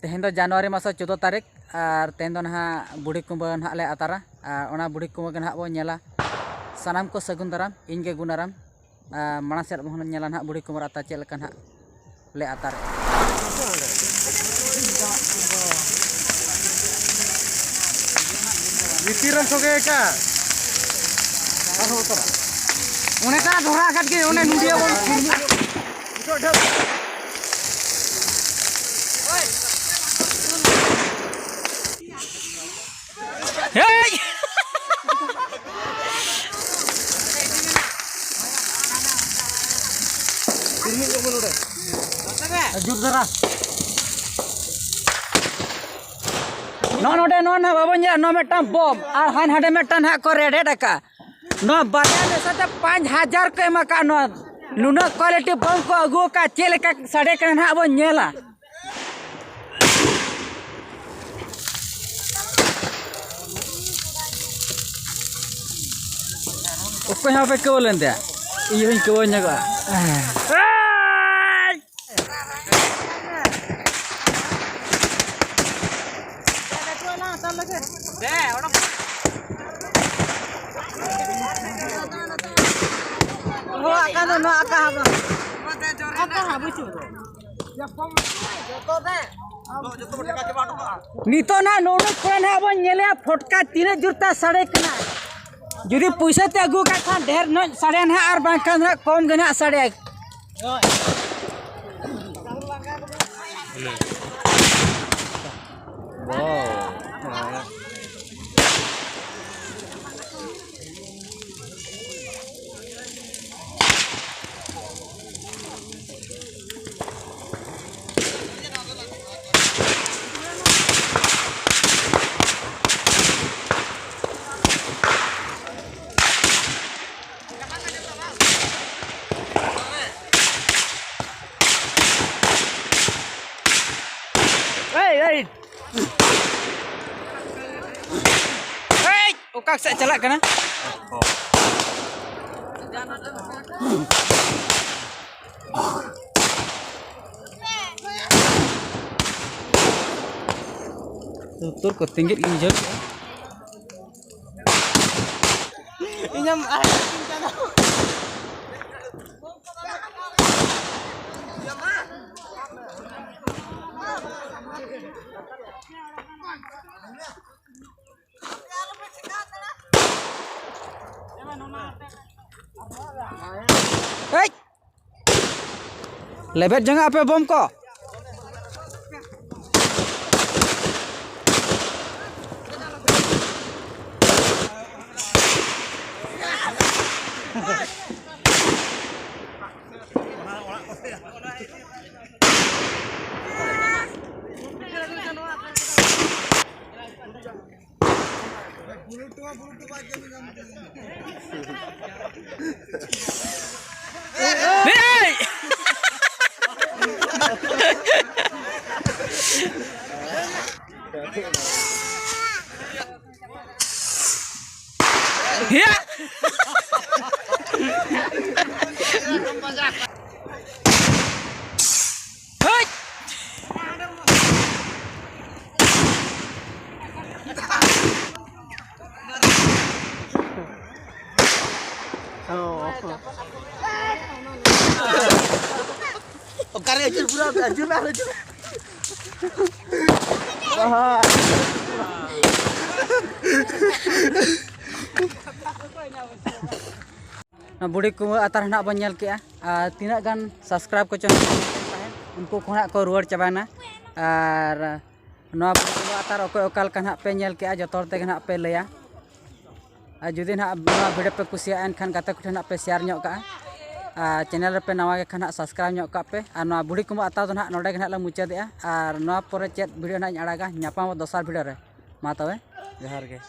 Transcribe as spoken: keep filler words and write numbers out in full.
ᱛᱮᱦᱮᱧ ᱫᱚ ᱡᱟᱱᱩᱣᱟᱨᱤ ᱢᱟᱥ ᱪᱳᱫᱫᱳ ᱛᱟᱹᱨᱤᱠᱷ, ᱟᱨ ᱛᱮᱦᱮᱧ ᱫᱚ ᱱᱟᱦᱟᱜ ᱵᱩᱲᱦᱤ ᱠᱩᱢᱵᱟᱹ ᱱᱟᱦᱟᱜ ᱞᱮ ᱟᱛᱟᱨᱟ, ᱟᱨ ᱚᱱᱟ ᱵᱩᱲᱦᱤ ᱠᱩᱢᱵᱟᱹ ᱜᱮ ᱱᱟᱦᱟᱜ ᱵᱚᱱ ᱧᱮᱞᱟ᱾ ᱥᱟᱱᱟᱢ ᱠᱚ ᱥᱟᱹᱜᱩᱱ ᱫᱟᱨᱟᱢ, ᱤᱧ ᱜᱮ ᱜᱩᱱᱟᱨᱟᱢ᱾ ᱟᱨ ᱢᱟᱲᱟᱝ ᱥᱮᱫ ᱵᱚᱱ ᱧᱮᱞᱟ ᱱᱟᱦᱟᱜ ᱵᱩᱲᱦᱤ ᱠᱩᱢᱵᱟᱹ ᱟᱛᱟ ᱪᱮᱫ ᱞᱮᱠᱟ ᱱᱟᱦᱟᱜ ᱞᱮ ᱟᱛᱟᱨᱮᱜᱼᱟ᱾ ᱵᱷᱤᱛᱤᱨ ᱨᱮᱢ ᱥᱚᱜᱮ ᱟᱠᱟᱫ᱾ ᱚᱱᱮ ᱛᱟᱨᱟ ᱫᱷᱚᱨᱟ ᱟᱠᱟᱫ ᱜᱮ, ᱚᱱᱮ ᱱᱩᱰᱤᱭᱟᱹ ᱵᱚᱱ ᱦᱮᱭ! ᱡᱳᱨ ᱫᱷᱟᱨᱟ᱾ ᱱᱚᱜᱼᱚ ᱱᱚᱰᱮ, ᱱᱚᱣᱟ ᱱᱟᱦᱟᱜ ᱵᱟᱵᱚᱱ ᱧᱮᱞᱟ, ᱱᱚᱣᱟ ᱢᱤᱫᱴᱟᱝ ᱵᱚᱢ, ᱟᱨ ᱦᱟᱱ ᱦᱟᱸᱰᱮ ᱢᱤᱫᱴᱟᱝ ᱱᱟᱦᱟᱜ ᱠᱚ ᱨᱮᱰᱮᱫ ᱟᱠᱟᱫ᱾ ᱱᱚᱣᱟ ᱵᱟᱨᱭᱟ ᱢᱮᱥᱟ ᱛᱮ ᱯᱟᱸᱪ ᱦᱟᱡᱟᱨ ᱠᱚ ᱮᱢ ᱟᱠᱟᱫ᱾ ᱱᱚᱣᱟ ᱱᱩᱱᱟᱹᱜ ᱠᱣᱟᱞᱤᱴᱤ ᱵᱚᱢ ᱠᱚ ᱟᱹᱜᱩ ᱟᱠᱟᱫ, ᱪᱮᱫ ᱞᱮᱠᱟ ᱥᱟᱰᱮ ᱠᱟᱱᱟ ᱱᱟᱦᱟᱜ ᱵᱚᱱ ᱧᱮᱞᱟ᱾ ᱚᱠᱚᱭ ᱦᱚᱸ ᱵᱟᱯᱮ ᱠᱟᱹᱣ ᱞᱮᱱ ᱛᱟᱭᱟ, ᱤᱧ ᱦᱚᱸᱧ ᱠᱟᱹᱣ ᱧᱚᱜᱚᱜᱼᱟ᱾ ᱱᱤᱛᱚᱜ ᱱᱟᱦᱟᱜ ᱱᱚᱰᱮ ᱠᱷᱚᱱ ᱱᱟᱦᱟᱜ ᱵᱚᱱ ᱧᱮᱞᱮᱜᱼᱟ ᱯᱷᱚᱴᱠᱟ ᱛᱤᱱᱟᱹᱜ ᱡᱳᱨ ᱛᱮ ᱥᱟᱰᱮ ᱠᱟᱱᱟ᱾ ᱡᱩᱫᱤ ᱯᱩᱭᱥᱟᱹ ᱛᱮ ᱟᱹᱜᱩ ᱠᱟᱜ ᱠᱷᱟᱱ ᱰᱷᱮᱨ ᱧᱚᱜ ᱥᱟᱰᱮᱭᱟ ᱱᱟᱦᱟᱜ, ᱟᱨ ᱵᱟᱝᱠᱷᱟᱱ ᱱᱟᱦᱟᱜ ᱠᱚᱢ ᱜᱮ ᱱᱟᱦᱟᱜ ᱥᱟᱰᱮᱭᱟ᱾ ᱮᱭ, ᱮᱭ᱾ ᱮᱭ, ᱚᱠᱟ ᱥᱮᱫ ᱪᱟᱞᱟᱜ ᱠᱟᱱᱟ? ᱞᱩᱛᱩᱨ ᱠᱚ ᱛᱤᱸᱜᱤᱫ ᱜᱤᱧ ᱵᱩᱡᱷᱟᱹᱣ ᱠᱮᱫᱼᱟ᱾ ᱤᱧᱟᱹᱜ ᱞᱮᱵᱮᱫ ᱡᱚᱝᱟᱜ ᱟᱯᱮ ᱵᱳᱢ ᱠᱚ᱾ ᱚᱠᱟᱨᱮ ᱟᱹᱪᱩᱨ ᱯᱩᱨᱟᱹ ᱟᱹᱪᱩᱨ ᱢᱮ, ᱟᱨ ᱟᱹᱪᱩᱨ᱾ ᱱᱚᱣᱟ ᱵᱩᱲᱦᱤ ᱠᱩᱢᱵᱟᱹ ᱟᱛᱟᱨ ᱦᱚᱸ ᱱᱟᱜ ᱵᱚᱱ ᱧᱮᱞ ᱠᱮᱜᱼᱟ᱾ ᱟᱨ ᱛᱤᱱᱟᱹᱜ ᱜᱟᱱ subscribe ᱠᱚ ᱪᱚᱝ ᱛᱟᱦᱮᱸᱫ, ᱩᱱᱠᱩ ᱠᱚ ᱱᱟᱜ ᱠᱚ ᱨᱩᱣᱟᱹᱲ ᱪᱟᱵᱟᱭᱮᱱᱟ᱾ ᱟᱨ ᱱᱚᱣᱟ ᱵᱩᱲᱦᱤ ᱠᱩᱢᱵᱟᱹ ᱟᱛᱟᱨ ᱚᱠᱚᱭ ᱚᱠᱟ ᱞᱮᱠᱟ ᱱᱟᱜ ᱯᱮ ᱧᱮᱞ ᱠᱮᱜᱼᱟ, ᱡᱚᱛᱚ ᱦᱚᱲ ᱛᱮᱜᱮ ᱱᱟᱜ ᱯᱮ ᱞᱟᱹᱭᱟ᱾ ᱟᱨ ᱡᱩᱫᱤ ᱱᱟᱜ ᱱᱚᱣᱟ video ᱯᱮ ᱠᱩᱥᱤᱭᱟᱜᱼᱟ, ᱮᱱᱠᱷᱟᱱ ᱜᱟᱛᱮ ᱠᱚᱴᱷᱮᱱ ᱱᱟᱜ ᱯᱮ share ᱧᱚᱜ ᱠᱟᱜᱼᱟ᱾ ᱟᱨ channel ᱨᱮᱯᱮ ᱱᱟᱣᱟ ᱜᱮ ᱠᱷᱟᱱ ᱱᱟᱜ subscribe ᱧᱚᱜ ᱠᱟᱜ ᱯᱮ᱾ ᱟᱨ ᱱᱚᱣᱟ ᱵᱩᱲᱦᱤ ᱠᱩᱢᱵᱟᱹ ᱟᱛᱟᱨ ᱫᱚ ᱱᱟᱜ ᱱᱚᱰᱮ ᱜᱮ ᱱᱟᱜ ᱞᱮ ᱢᱩᱪᱟᱹᱫᱮᱜᱼᱟ᱾ ᱟᱨ ᱱᱚᱣᱟ ᱯᱚᱨᱮ ᱪᱮᱫ video ᱱᱟᱜ ᱤᱧ ᱟᱲᱟᱜᱟ, ᱧᱟᱯᱟᱢᱟ ᱫᱚᱥᱟᱨ video ᱨᱮ᱾ ᱢᱟ ᱛᱚᱵᱮ, ᱡᱚᱦᱟᱨ ᱜᱮ᱾